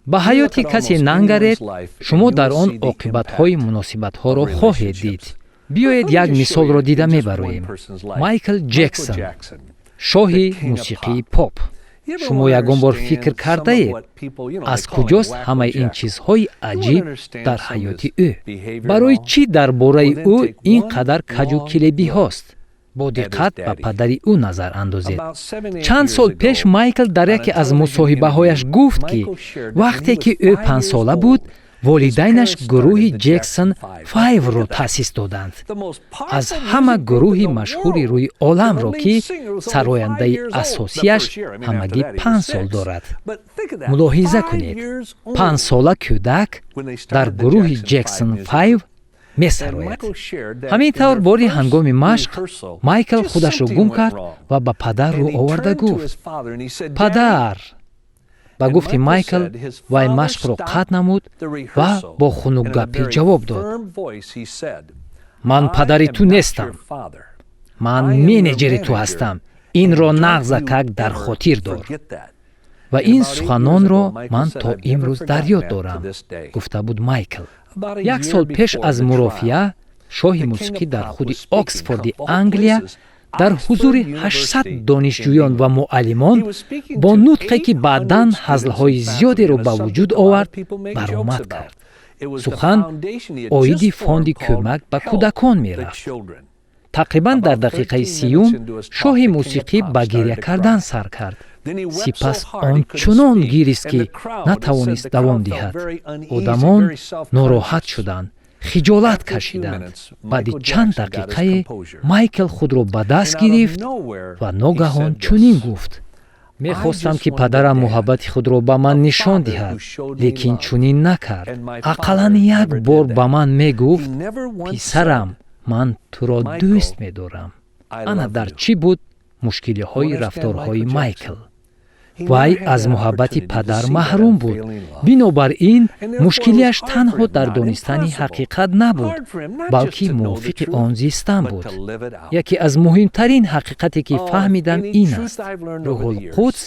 Ба ҳаёти касе нангаред, шумо дар он оқибатҳои муносибатҳоро хоҳед дид. Биёед, як мисолро дида мебароем. Майкл Ҷексон, шоҳи мусиқии поп. Шумо ягон бор фикр кардаед, аз куҷост ҳамаи ин чизҳои аҷиб дар ҳаёти ӯ? Барои чӣ дар бораи ӯ ин қадар каҷу килебиҳост? Бо диққат ба падари ӯ назар андозед. Чанд сол пеш Майкл дар яке аз мусоҳибаҳояш гуфт, ки вақте ки ӯ 5-сола буд, волидайнаш гурӯҳи Ҷексон Файвро таъсис доданд, аз ҳама гурӯҳи машҳури рӯи оламро, ки сарояндаи асосияш ҳамагӣ 5 сол дорад. Мулоҳиза кунед: 5-сола кӯдак дар гурӯҳи Ҷексон Файв месарояд. Ҳамин тавр, бори ҳангоми машқ Майкл худашро гум кард ва ба падар рӯ оварда гуфт: «Падар!» Ба гуфти Майкл, вай машқро қатъ намуд ва бо хунукгапӣ ҷавоб дод: «Ман падари ту нестам, ман менеҷери ту ҳастам. Инро нағзакак дар хотир дор ва ин суханонро ман то имрӯз дар ёд дорам», гуфта буд Майкл. Як сол пеш аз мурофиа шоҳи мусиқӣ дар худи Оксфорди Англия дар ҳузури 800 донишҷӯён ва муаллимон бо нутқе, ки баъдан ҳазлҳои зиёдеро ба вуҷуд овард, баромад кард. Сухан оиди фонди кӯмак ба кӯдакон мерафт. Тақрибан дар дақиқаи 30-ум шоҳи мусиқӣ ба гиря кардан сар кард. Сипас он чунон гирист, ки натавонист давом диҳад. Одамон нороҳат шуданд, хиҷолат кашиданд. Баъди чанд дақиқае Майкл худро ба даст гирифт ва ногаҳон чунин гуфт: «Мехостам, ки падарам муҳаббати худро ба ман нишон диҳад, лекин чунин накард. Ақаллан як бор ба ман мегуфт: "Писарам, ман туро дӯст медорам"». Ана дар чӣ буд мушкилиҳои рафторҳои Майкл. Вай аз муҳаббати падар маҳрум буд. Бинобар ин мушкилиаш танҳо дар донистани ҳақиқат набуд, балки мувофиқи он зистан буд. Яке аз муҳимтарин ҳақиқате, ки фаҳмидам, ин аст: Рӯҳулқудс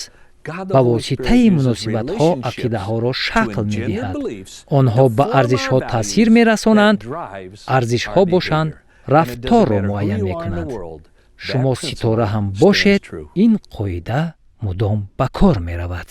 ба воситаи муносибатҳо ақидаҳоро шакл медиҳад. Онҳо ба арзишҳо таъсир мерасонанд, арзишҳо бошанд, рафторро муайян мекунанд. Шумо ситора ҳам бошед, ин қоида мудом ба кор меравад.